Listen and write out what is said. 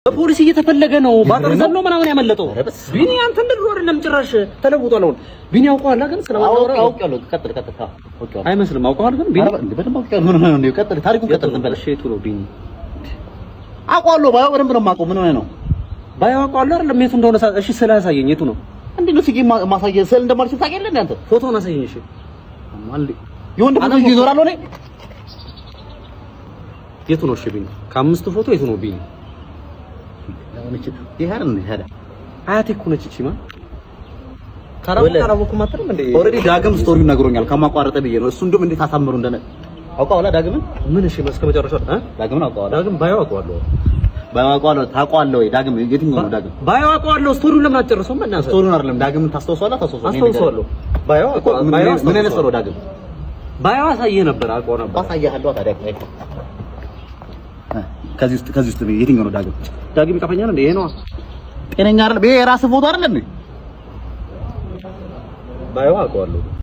በፖሊስ እየተፈለገ ነው። ባጠር ዘሎ ምናምን ያመለጠው ቢኒ አንተ እንደ ድሮ አይደለም፣ ጭራሽ ተለውጧል። አሁን ቢኒ አውቀዋል ግን ስለማናወራ አውቄዋለሁ። ቀጥል ቀጥል። አውቄዋለሁ። አይመስልም። አውቀዋል ግን ቢኒ በደንብ አውቄዋለሁ። ምን ሆነህ ነው? ቀጥል፣ ታሪኩን ቀጥል። ዝም በል። እሺ፣ የቱ ነው ቢኒ? አውቀዋለሁ። ባየው በደንብ ነው የማውቀው። ምን ሆነህ ነው? ባየው አውቀዋለሁ አይደለም የቱ እንደሆነ። እሺ፣ ስለ አሳየኝ። የቱ ነው? እንዴት ነው ሲጌ ማሳየህ? ስዕል እንደማልችል ታውቂያለህ እንዴ አንተ? ፎቶውን አሳየኝ። እሺ፣ የወንድ ፎቶ ይዤ እዞራለሁ እኔ። የቱ ነው? እሺ ቢኒ፣ ከአምስቱ ፎቶ የቱ ነው ቢኒ? ይሄ አይደል እንዴ ታዲያ? አያቴ እኮ ነች እቺ። ማ ካላወኩም አትልም እንዴ? Already ዳግም story ውን ነግሮኛል። ከማቋረጠ ብዬ ነው። እሱ እንደውም እንዴት አሳምሩ እንደነ አውቀዋለሁ። ዳግምን ምን? እሺ፣ እስከ መጨረሻው እ ዳግምን አውቀዋለሁ። ዳግም ባየው አውቀዋለሁ። ባየው አውቀዋለሁ። ታውቀዋለህ ወይ ዳግም? የትኛው ነው ዳግም? ባየው አውቀዋለሁ። Story ውን ለምን አትጨርሰውም? በእናትህ Story ውን አይደለም ዳግምን ታስታውሰዋለህ? ታስታውሰዋለህ? አስታውሰዋለሁ። ባየው ባየው ምን አይነት ሰው ነው ዳግም? ባየው አሳየህ ነበር፣ አውቀው ነበር። አሳይሃለሁ። ታዲያ ከዚህ ውስጥ የትኛው ነው ዳግም? ዳግም ይጠፋኛል እንዴ? ይሄ ነው። ጤነኛ አይደለም። ይሄ የራስህ ፎቶ አይደለም እንዴ? ባየው አውቀዋለሁ።